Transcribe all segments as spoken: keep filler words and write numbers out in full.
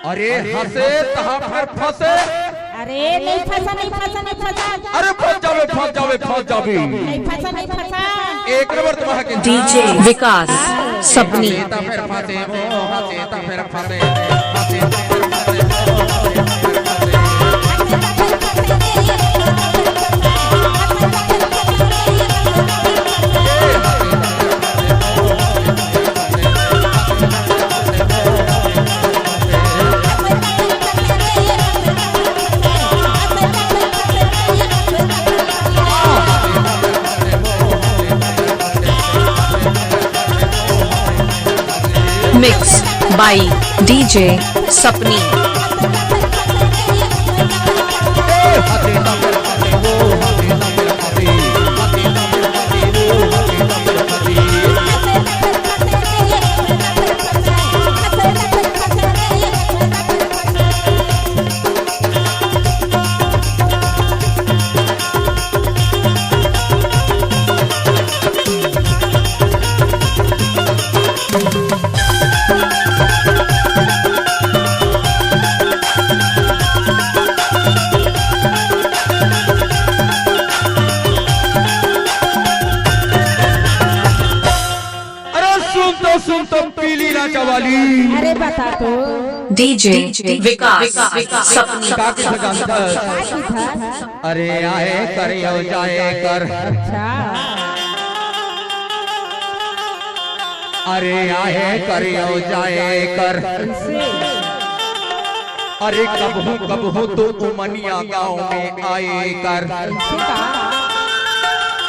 अरे हंसे तहां फेर फंसे। अरे नहीं फंसा, नहीं फंसा, नहीं फंसा। अरे फंस जाबे, फंस जाबे, फंस जाबे। नहीं फंसा, नहीं फंसा। एक नंबर तुम्हारा के DJ विकास सपनी। हंसे त फेर फंसे वो, हंसे त फेर फंसे। Mix by DJ सपनी। अरे सुन तो, सुन तो पीली राजा वाली। अरे बता तो। DJ विकास सपनी। का किस्सा जानता है? का किस्सा? अरे आए कर यो जाए कर। अच्छा। अरे आए कर यो जाए कर। कैसे? अरे कबहू कबहू तो उमनिया गांव में आए कर। कैसे का?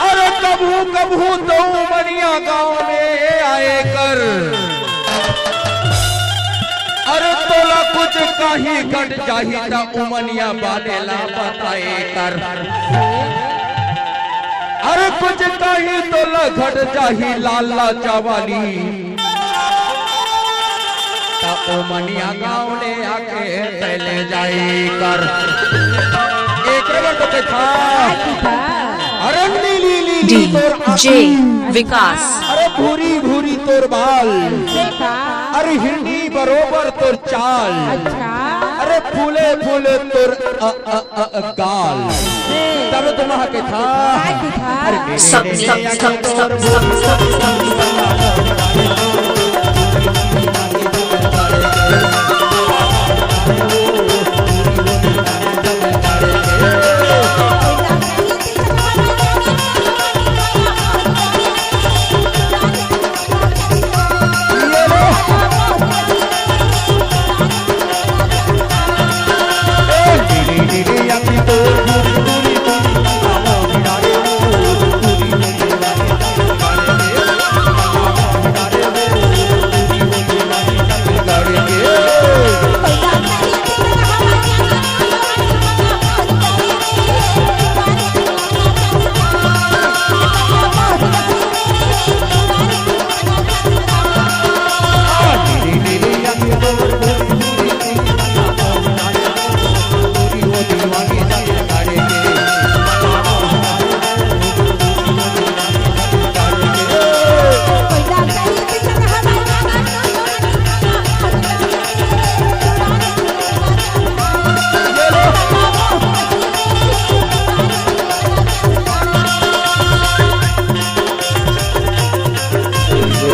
अरे कबहू कबहू तो उमनिया गांव में आए कर। अरे तोला कुछ काही घट जाही त उमनिया वाले ला बताए कर। अरे कुछ काही तोला घट जाही लाला चावाली, त उमनिया गांव ले आके तैं ले जाई कर। एक नंबर तो के था। अरे नीली नीली तोर DJ आँखी। विकास। अरे भूरी भूरी तोर बाल। देखा। अरे हिरनी बरोबर तोर चाल। अच्छा। अरे फूले फूले तोर अ, अ, अ, अ, गाल। तब तुम्हारा के था। अरे सब, सब, सब, सब, सब, सब, सब।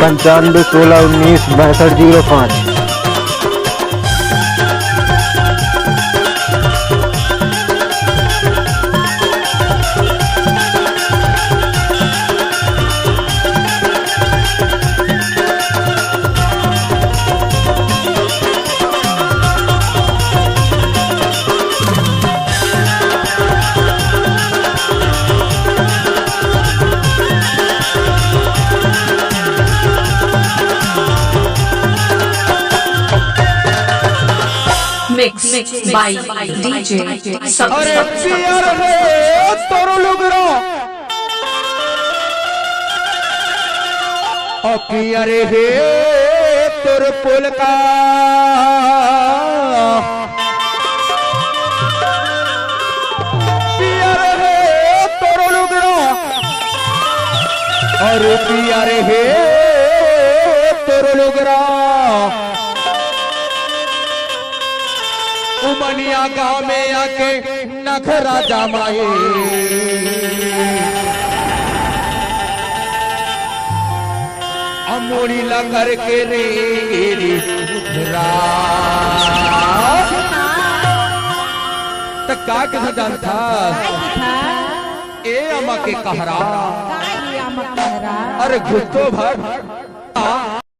पंचानबे सोलह उन्नीस बासठ जीरो पाँच। Mix by DJ सब, अरे सब, सब, पियर सब, रे सब। तोर लुगरा, ओ पियर हे तोर पोलका, पियर हे तोर लुगरा, अरे पियर हे तोर लुगरा। उमनिया गांव में आके नखरा जमाए। अमोड़ी ला करके रे रे रा। त का कथा जानथस? ए अमा के कहरा। अरे घुटो भर।